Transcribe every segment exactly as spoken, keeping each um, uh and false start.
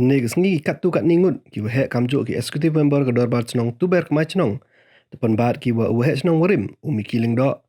Ynne ka sngi ki kattu katni ngut ki waheh kamjooh ki executive member ka dorbar chnong Tuber Kmai Chnong da pynbaad ki wa u waheh chnong warim u Miki Lyngdoh,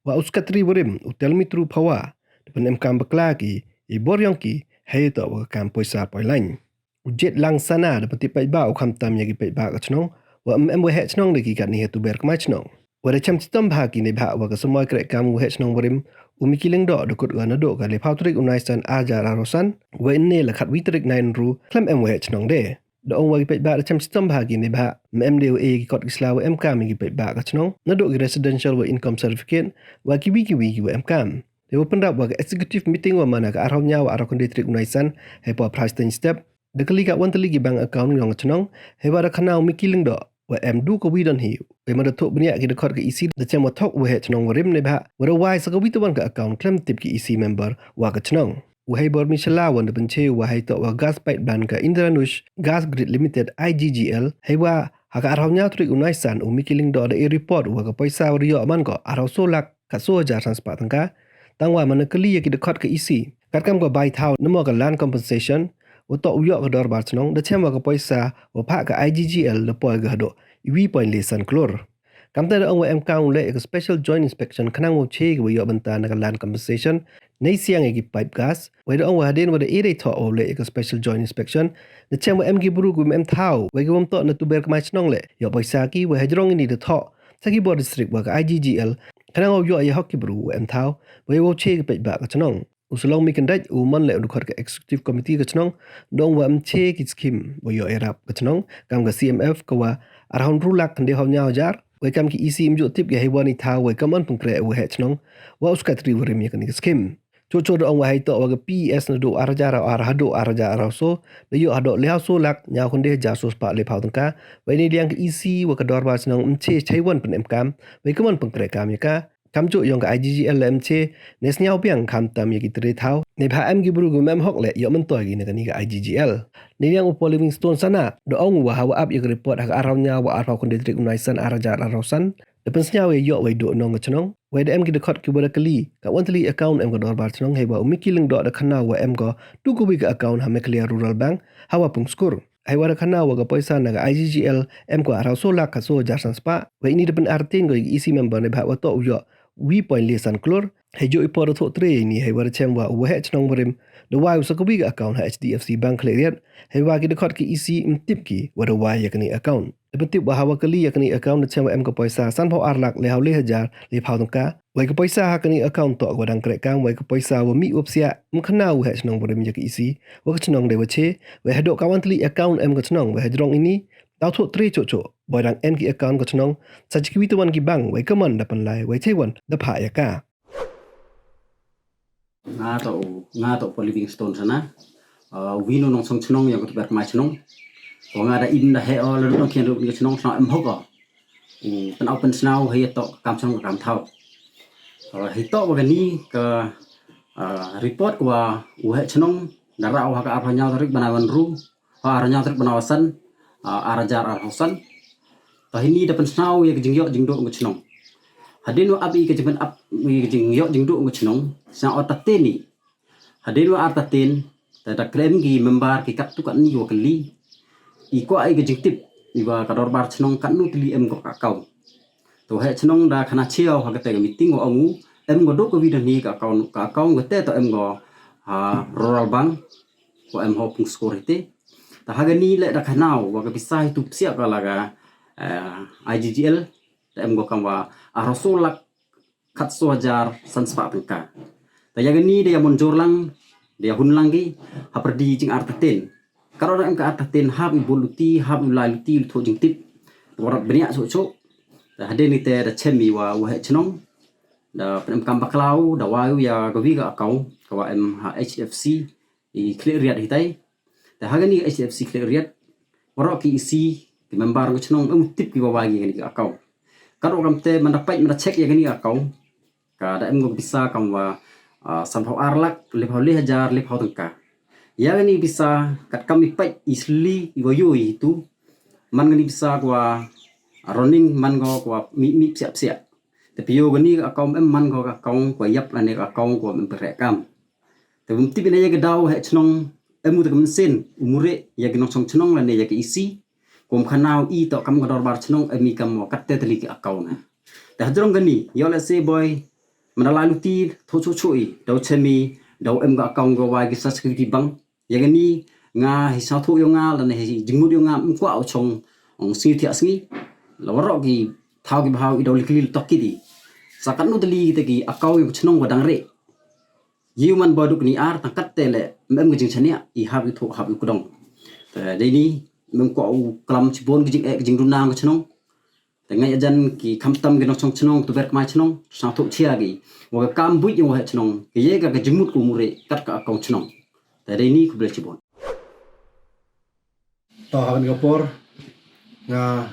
wa u secretary warim u Telmitru Phawa da pynemkam bakla ki i bor yong ki heiyatoh wa ka kam poisa poilain. U Jetlang Sana da pyntip paidbah u khamtam ya ki paidbah ka chnong wa ym em waheh chnong da ki katni ha Tuber Kmai Chnong. Wa da chem chitom bha ki neibhah wa ka samoi krehkam u waheh chnong warim u Miki Lyngdoh da kut ka nadooh ka lephaw tarik u Naisan arhajar arphawsan, wa ynne la khatwi tarik Naisan ru khlem em waheh chnong de. Da ong wa ki paidbah da chem chitom bha ki neibhah ym em de wa e ki kot ki sla wa emkam ya ki paidbah ka chnong, nadooh ki residential wa income certificate wa kiwi kiwi ki wa emkam. Te wa pynrap wa ka executive meeting wa man ha ka arphaw ynñiaw wa arphaw khyndai tarik u Naisan, heiwa phra siteng step da kylli ka wan tylli ki bank account yong ka chnong, heiwa da khana u Miki Lyngdoh wa em du kawi don hi, wa man da thoh bniah ki dkhot ka EC da chem wa thok u waheh chnong warim neibhah wa da wai sa kawi tawon ka account khlem tip ki EC member wa ka chnong. U Heibor Mishalawan da pynche u wa heiyatoh wa gas pipeline ka Indranush Gas Grid Limited, IGGL, heiwa ha ka arphaw ynñiaw tarik u Naisan u Miki Lyngdoh da e report wa ka poisa wa da yoh man ko arphaw soo lak khatsoo hajar san spah tyngka, tangwa man da kylli ya ki dkhot ka EC katkam ka bai thaw namo ka land compensation wa toh u yoh ka dorbar chnong, da chem wa ka poisa wa phah ka IGGL da poi ka hadooh wi point le san klur. Kamte da ong wa emkam u leh ya ka special joint inspection khnang wow che ki wa yoh bynta na ka land compensation neisiang ya ki pipe gas. Wei da ong wa hadien wa da e dei thoh wow leh ya ka special joint inspection, da chem wa em ki bru ki wa ym em thaw, wei ki wa ym toh na Tuber Kmai Chnong leh yoh poisa ki, wei hajrong ini da thoh sa ki bor district wa ka IGGL khnang wow yoh ya hok ki bru wa em thaw, wei wow che ki paidbah ka chnong. U Salong Miki Lyngdoh u man leh u dkhot ka executive committee ka chnong da ong wa ym che ki scheme wa yoh yarap ka chnong kam ka CMF ka wa arphaw ynru lak khyndai phaw ynñiaw hajar, wei kam ki EC ym jooh tip ki heiwa ni thaw, wei kam man pynkhreh u waheh chnong wa u secretary warim ya kani ka scheme. Choh choh da ong wa heiyatoh wa ka PES nadooh arhajar ar hadooh arhajar arphaw soo da yoh hadooh lephaw soo lak ynñiaw khyndai hajar soo spah lephaw tyngka, wei neiliang ka EC wa ka dorbar chnong ym che chaiwan pynemkam, wei kam man pynkhreh kam ya ka. Kamjooh yong ka IGGL leh ym che, ne sñiaw biang khamtam ya ki tre thaw neibhah em ki bru ki wa ym em hok leh yoh myntoi ki na kani ka IGGL. Neiliang u Paul Livingstone Sana da ong u wa hawa ap ya ka report ha ka arphaw ynñiaw wa arphaw khyndai tarik u Naisan arhajar arphawsan, da pynsñiaw ya yoh wei dooh nong ka chnong, wei da em ki dkhot ki wa da kylli ka wan tylli account em ka dorbar chnong, heiwa u Miki Lyngdoh da khana u wa em ko du kawi ka account ha Meghalaya Rural Bank hawa Pungskur. Heiwa da khana u wa ka poisa na ka IGGL em ko arphaw soo lak khatsoo hajar san spah, wei ini da pynartatien ko ya ki EC member neibhah wa toh u yoh wi point le san klur. Heijooh i por da thoh tre ini, heiwa da chem wa u waheh chnong warim da wai u sa kawi ka account ha HDFC Bank Khliehriat, heiwa ki dkhot ki EC ym tip ki wa da wai ya kani account. Da pyntip wa hawa kylli ya kani account da chem wa em ka poisa sanphaw ar lak lephaw le hajar lephaw tyngka, wei ka poisa ha kani account toh ka wa dang krehkam, wei ka poisa wa mih wa psiah ym khana u waheh chnong warim ya ka EC wa ka chnong dei wa che, wei hadooh ka wan tylli account em ka chnong, wei hajrong ini daw thoh tre choh choh, boi dang em ki account ka chnong sa chi kiwi tawon ki bank, wei kam man da pynlai, wei chaiwan da phah ya ka. Nga toh u, nga toh u Paul Livingstone Sana. Ah, u wi u nongchong chnong yong ka Tuber Kmai Chnong. Wa nga da im da heh o la dooh nongkhian ruh ka chnong, sñiaw em hok o u pynaw pynsñiaw heiyatoh ka kam chnong ka kam thaw. Ah, heiyatoh wa kani ka, ah, report ka wa u waheh chnong da rah u ha ka arphaw ynñiaw tarik bnai wa ynru, ha arphaw ynñiaw tarik bnai wa san, ah, arhajar arphawsan. Toh ini da pynsñiaw ya ka jingyoh jingdooh ka chnong. Hadien wa ap i ka jingpynap i ka jingyoh jingdooh ka chnong, sñiaw artatien i. Hadien wa artatien, te da khlem ki member ki kattu katni wa kylli, i kwah i ka jingtip i wa ka dorbar chnong katnu tylli em ko ka account. Te u waheh chnong da khana chiaw ha kate ka meeting wa ong u em ko du kawi don hi ka account, ka account kate toh em ko ha Rural Bank wa em ha Pungskur hiti. Te ha kani leh da khana u wa ka poisa hi tu psiah ka la ka, eh, IGGL, da em ko kam wa arphaw soo lak khatsoo hajar san spah tyngka. Te ya kani da ya mynjur lang, da ya hun lang ki hapyrdi jingartatien. Ka ruh da em ka artatien hap i bul luti, hap i lai luti, luti thoh jingtip. Wa rap bniah choh choh. Te hadien ini te da chem i wa u waheh chnong da pynemkam bakla u, da wai u ya kawi ka account ka wa em ha HDFC i Khliehriat hitai. Te ha kani ka HDFC Khliehriat, waroh ki EC, ki member ka chnong ym tip ki wa wai ki ya kani ka account. Ka ruh kamte man da pait man da check ya kani ka account, ka da em ko ka poisa kam wa, ah, sanphaw ar lak lephaw le hajar lephaw tyngka. Ya kani ka poisa katkam i pait i sli i wa yoh i tu, man kani ka poisa ka wa, ah, running man ko ka wa mih mih psiah psiah. Te phi yoh kani ka account em man ko ka account ka wa yap lane ka account ka wa ym em pyrkhat kam. Te bym tip i na ya ka daw u waheh chnong em u te ka mynsiem u mureh ya ki nongchong chnong lane ya ki E C. Kum khana u i toh kam ka dorbar chnong em i kam wa katte tylli ki account ha. Te hajrong kani, yoh lehse boi, man da lai luti, thoh choh choh i, daw chem i, daw em ka account ka wa ki social security bank. Ya kani, nga hi sñiawthuh yong nga, lane hi jingmut yong nga, ym kwah u chong, ong sngi thiah sngi. La waroh ki thaw ki bhaw i daw likli tok ki di. Sa katnu tylli te ki account yong ka chnong wa dang reh. Yow man boi du kani ar, tang katte le, ym em ka jingchaniah, i hap i thoh, hap i kdong. Te dei ni, ym em kwah u klam chibun ki jingeh, ki jingduna ka chnong. Te nga ya jan ki khamtam ki nongchong chnong, tuber kmai chnong, sñiawthuh chia ki. Wa ka kam buit yong waheh chnong, ka ye ka ka jingmut ka u mureh, kat ka account chnong. Te dei ni khublei chibun. To ha kani ka por, nga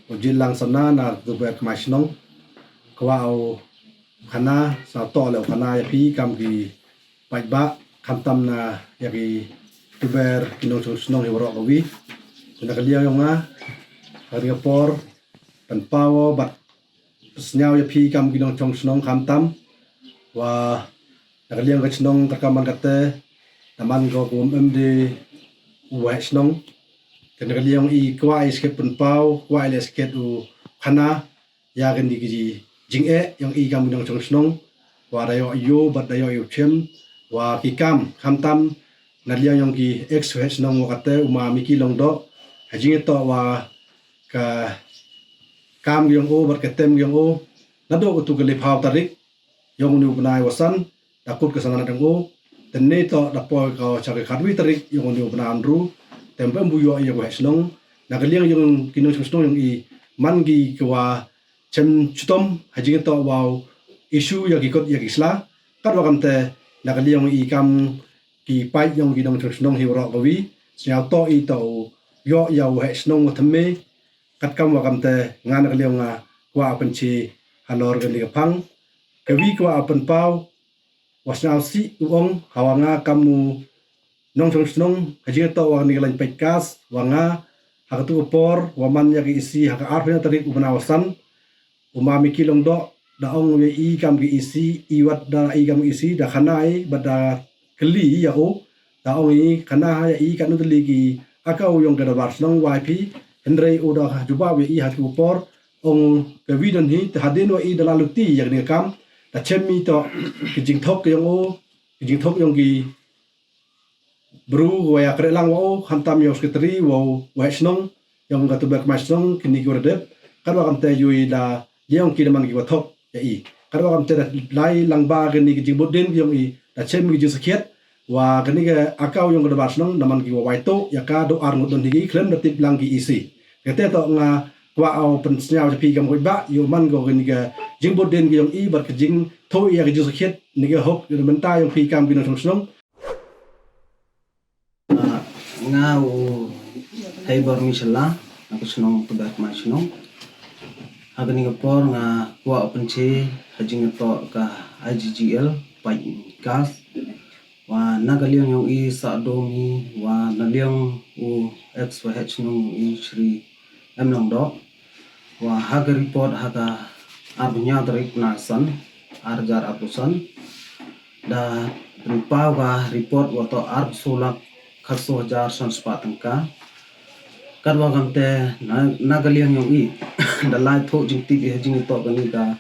u Jitlang Sana na tuber kmai chnong. Kwah u khana, sñiawtoh le u khana ya phi kam ki paidbah, khamtam na ya ki tuber ki nongchong chnong hi waroh kawi. Te na ka liang yong nga, ha kani ka por, pynpaw bad sñiaw ya phi kam ki nongchong chnong khamtam. Wa na ka liang ka chnong ka kam man katte, da man ko kum em de u waheh chnong. Te na ka liang i kwah i skhet pynpaw, kwah i le skhet u khana, ya kani ki jingeh yong i kam ki nongchong chnong. Wa da yoh yoh bad da yoh yoh chem, wa ki kam khamtam na liang yong ki ex waheh chnong wa katte u ma Mickey Longdoh. Ha jingtoh wa ka kam yong u bad ka tem yong u, naduh katu ka lephaw tarik yong uni u bnai wa san, da kut ka sananat yong u. Te ni toh da poi ka cha ka khatwi tarik yong uni u bnai Andrew. Te ym em bu yoh ya ka waheh chnong. Na ka liang yong ki nongchong chnong yong i, man ki ka wa chem chitom, ha jingtoh wa u issue ya ki kot ya ki sla. Katwa kamte, na ka liang i kam ki paid yong ki nongchong chnong hi waroh kawi, sñiawtoh i toh u yoh ya u waheh chnong wa thymme. Katkam wa kamte, nga na ka liang nga kwah pynche halor kani ka phang. Kawi kwah pynpaw, wa sñiawsih u ong, ha wa nga kam u nongchong chnong, ha jingtoh wa kani ka lain paid kas, wa nga, ha katu ka por, wa man ya ka E C, ha ka arphaw tarik u bnai wa san, u ma Mickey Longdoh, da ong ya i kam ka E C, i wat da i kam ka E C, da khana i, bad da kylli ya u, da ong i, khana ya i katnu tylli ki account yong ka dorbar chnong wa i phi, hynrei u da jubab ya i ha katu ka por, ong kawi don hi, te hadien wa i da la luti ya kani ka kam, da chem i toh, ki jingthok yong u, ki jingthok yong ki bru wa ya kreh lang wa u, khamtam yong u secretary wa u waheh chnong, yong ka tuber kmai chnong, kini ki wa da dep, katwa kamte yow i da liang ki da man ki wa thok ya i. Katwa kamte da lai lang ba kini ki jingbud dien ki yong i, da chem ki jingsakhiat, wa kani ka account yong ka dorbar chnong, da man ki wa wai toh, ya ka do ar ngut don hi ki, khlem da tip lang ki E C. Kate toh nga kwah u pynsñiaw cha phi kam ko ba, yow man ko kani ka jingbud dien ki yong i, bad ka jingthoh ya ka jingsakhiat, ni ka hok, ya mynta yong phi kam ki nongchong chnong. Ah, nga u Heibor Michela, na ka chnong Tuber Kmai Chnong. Ha kani ka por nga kwah u pynche, ha jingtoh ka I G G L, paid kas. Wa na ka liang yong i Sahdomi, wa na liang u ex waheh chnong yong i Shri M Longdoh. Wa ha ka report ha ka arphaw ynñiaw tarik na san, ar hajar arphaw san. Da pynpaw ka report wa toh arphaw soo lak khatsoo hajar san spah tyngka. Katwa kamte na, na ka liang yong i, da lai thoh jingtip i ha jingtoh kani ka,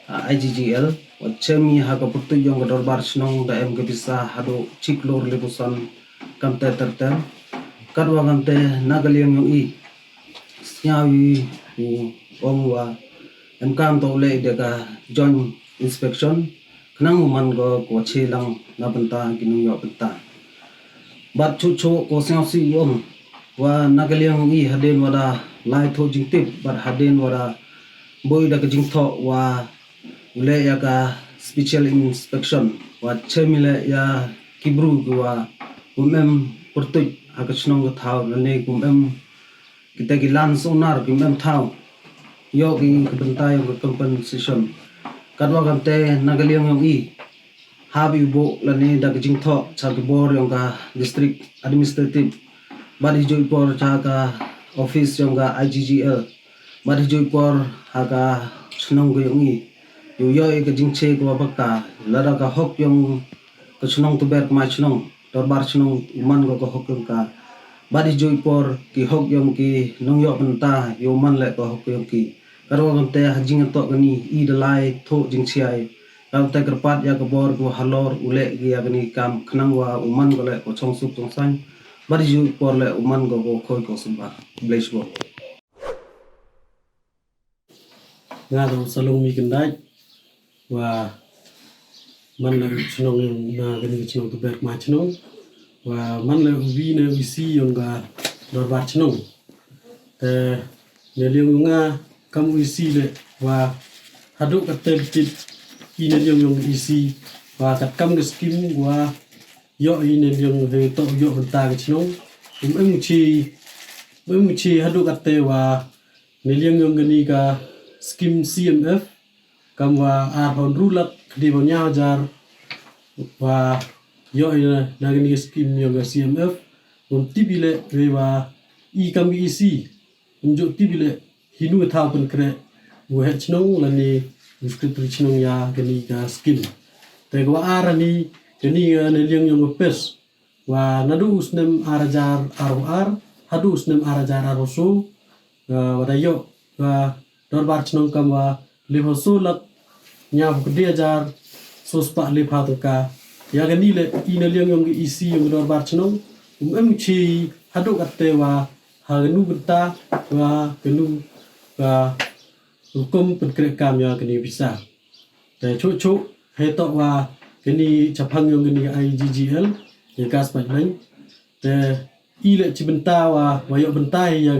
ah, I G G L, wa chem i ha ka pyrtuit yong ka dorbar chnong da em ka pisa haduh chi klur lephaw san kamte ter ter. Katwa kamte na ka liang yong i, sñiaw i u ong wa em kam toh u leh da ka joint inspection, khnang u man ko ka wa che lang na bynta ki nongyoh bynta. Bad chuh chuh ko sñiawsih u ong wa na ka liang yong i hadien wa da lai thoh jingtip, bad hadien wa da boi da ka jingthoh wa u leh ya ka special inspection, wa chem i leh ya ki bru ki wa kum em pyrtuit ha ka chnong ka thaw, lane kum em kita ki land owner kim em thaw, yoh ki ka bynta yong ka compensation. Katwa kamte na ka liang yong i, hap i buh lane da ka jingthoh cha ki bor yong ka district administrative, bad hi jooh i por cha ka office yong ka I G G L, bad hi jooh i por ha ka chnong ka yong i, yow yoh i ka jingche ka wa bakta, lada ka hok yong ka chnong Tuber Kmai Chnong. dorbar chnong u man ko ka hok yong ka. Bad i jooh i por ki hok yong ki nongyoh bynta yow man leh ka hok yong ki. Katwa kamte ha jingtoh kani i da lai thoh jingchiai. Kamte kyrpad ya ka bor ko halor u leh ki ya kani kam khnang wa u man ko leh ko chongsuk chongsaiñ. Bad i jooh i por leh u man ko ko khoi ko sumba. Bless you. Nga da u Salong Mi Kyndait, wa man leh u chnong na kani ka chnong Tuber Kma Chnong, wa man leh u wi na u E C yong ka dorbar chnong. Te na liang yong nga kam u E C leh wa hadooh katte bit i na liang yong ka E C, wa katkam ka scheme wa yoh i na liang heitoh yoh bynta ka chnong. Um em u chi, um em u chi hadooh katte wa na liang yong kani ka scheme C M F, kam wa arphaw ynru lak khyndai phaw ynñiaw hajar wa yoh i na, na kani ka scheme yong ka C M F. Um tip i leh wei wa i kam ka E C um jooh tip i leh hinu ka thaw pynkreh u heh chnong lane u secretary chnong ya kani ka scheme. Te ka wa ar hani, kani ka na liang yong ka PES, wa nadooh u snem ar hajar arphaw ar hadooh u snem ar hajar arphaw soo, wa da yoh ka dorbar chnong kam wa lephaw soo lak ynñiaw phaw khyndai hajar soo spah lephaw tyngka. Ya kani leh i na liang yong ka E C yong ka dorbar chnong um em u chi hadooh katte wa ha kanu bynta wa kanu ka rukom pynkreh kam ya kani pisa. Te chooh chooh heitoh wa kani chaphang yong kani ka I G G L, ya gas pipeline. Te i leh chi bynta wa, wa yoh bynta i ya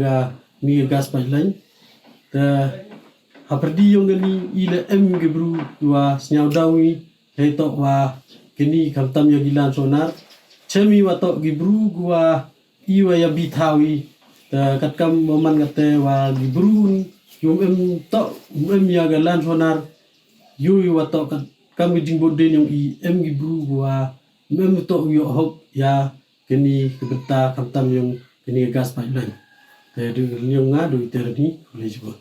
kani ka gas pipeline. Te hapyrdi yong kani i leh em ki bru wa sñiawdaw i heitoh wa kani khamtam ya ki lan sonar. Chem i wa toh ki bru ki wa i wa ya bi thaw i. Te katkam wa man katte wa ki bru yow em toh, em ya ka lan sonar, yow i wa toh katkam ki jingbooddien yong i, em ki bru ki wa em toh yoh hok ya kani ka bynta khamtam yong kani ka gas pipeline. Te du yong nga du i te ni, le jibon.